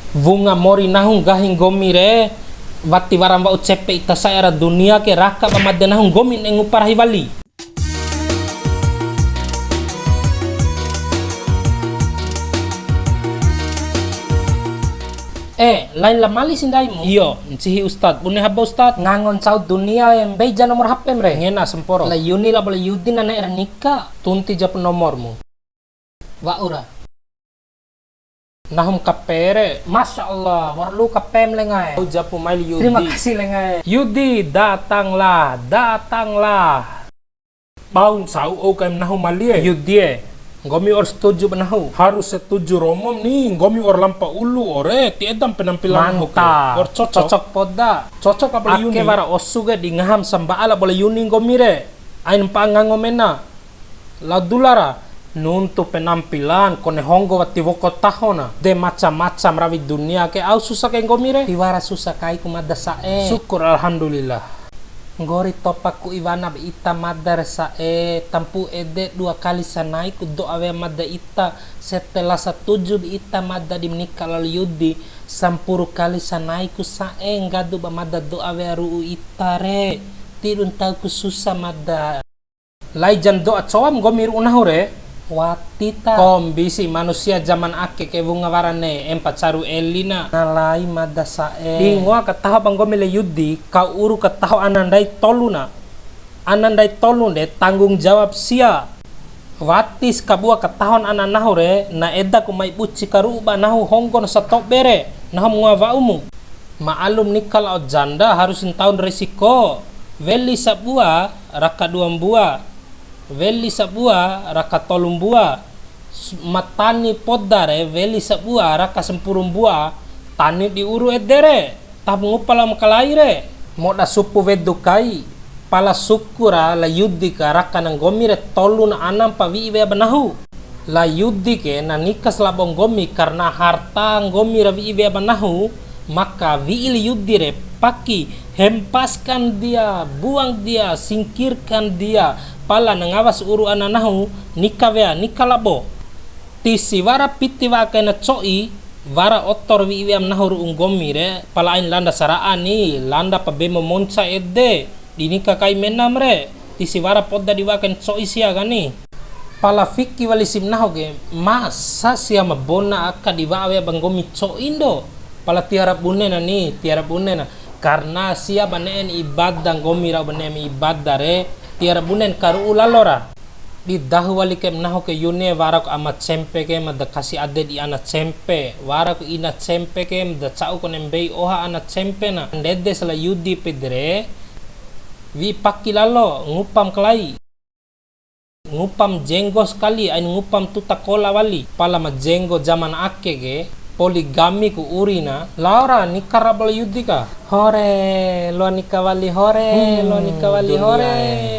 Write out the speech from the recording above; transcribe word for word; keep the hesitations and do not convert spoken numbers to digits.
Wunga mori nahu nggahi nggomi re, wati wara wa'u cepe ita sa'e ara dunia ke, raka ba made nahu nggomi ne'e ngupa rahi wali. Eh, lain la mali si ndaimu? Iyo, ncihi Ustad. Bune haba Ustad? Ngango ncau dunia e, mbei ja nomor H P-m re. Ngena semporo. La Yuni labo la Yudi na ne'e ra nika. Tunti japu nomormu. Wa'ura. Nahum K P re. Masya Allah, wa'ur lu K P-m lenga e. Au japu mai li Yudi. Terima kasih lenga e. Yudi, datanglah, datanglah. Bau ncau ou kaim nahu mali e. Yudi e, nggomi wa'ur setuju ba nahu? Harus setuju romom ni, nggomi wa'ur lampa ulu ore, ti edam penampilan nahu ke. Mantap. Wa'ur cocok. Cocok poda. Cocok apa Yuni? Ake wara osu ke di ngaham samba'a labo la Yuni nggomi re. Ain mpa'a ngango mena. Lao dula ra, nuntu penampilan, kone honggo wati woko tahona. De macam-macam rawi dunia ke, au susa kai nggomi re? Tiwara susa kaiku mada sa'e. Syukur, alhamdulillah. Nggori topa ku iwana ba ita mada re sa'e, tampu'u ede dua kali sanai ku do'a wea mada ita, setelah satuju ba ita mada di menikah lalo Yudi, sampuru kali sanai ku sa'e nggadu ba mada do'a wea ru'u ita re. Tidu ntau ku susa mada. Lai jan do'a coam nggomi ru'u nahu re? Wati ta. Kombi si manusia zaman ake ke wunga wara ne'e mpa caru elina. Na lai mada sa'e. Di ngoa kataho ba nggomi le Yudi, kau uru kataho ana ndai tolu na. Ana ndai tolu nde tanggung jawab sia. Watis kabua katahon ana nahu re, na eda ku mai buci karu'u ba nahu honggon satobe re, nahum ngoa wa'umu. Ma'alum nika la'o janda harus ntaun resiko. Weli sabua, raka dua mbua. Weli sabua, raka tolu mbua. S-, ma tani poda re, weli sabua, raka sampuru mbua. Tani di uru ede re, tahop ngupa lao makalai re. Moda supu wedu kai, pala suku ra la Yudi ka raka na nggomi re tolu na ana mpa wi'i wea ba nahu. La Yudi ke na nikas labo nggomi karna harta nggomi ra wi'i wea ba nahu, maka wi'i la Yudi re paki, hempaskan dia, buang dia, singkirkan dia, pala na ngawas uru ana nahu, nika wea, nika labo. Tisi wara piti wa'a kaina co'i, wara oto ra wi'i wea ba nahu ru'u nggomi re, pala ain landa sara'a ni, landa pa bemo monca ede. Di nika kai menam re, tisi wara poda di wa'a kain co'i sia kani. Pala fiki wali si ba nahu ke, masa sia ma bona aka di wa'a wea ba nggomi co'i ndo? Pala tiwara bune na ni, tiwara bune na. Karna sia ba ne'en ibadah, nggomi rau ba ne'em ibadah re, tiwara bunen karu'u lalo ra. Di dahu wali kaim nahu ke Yuni, waraku ama cempe ke ma da kasi ade di ana cempe, waraku ina cempe ke ma da ca'u kone mbei oha ana cempe na. Ndede sala Yudi pede re, wi'i paki lalo, ngupa makalai. Ngupa ma jenggo sakali, ain ngupa ma tuta kola wali. Pala ma jenggo zaman ake ke, poligami ku uri na, lao ra nika ra ba la Yudi ka. Hore, loa nika wali hore, hmm, loa nika wali dunia hore. E.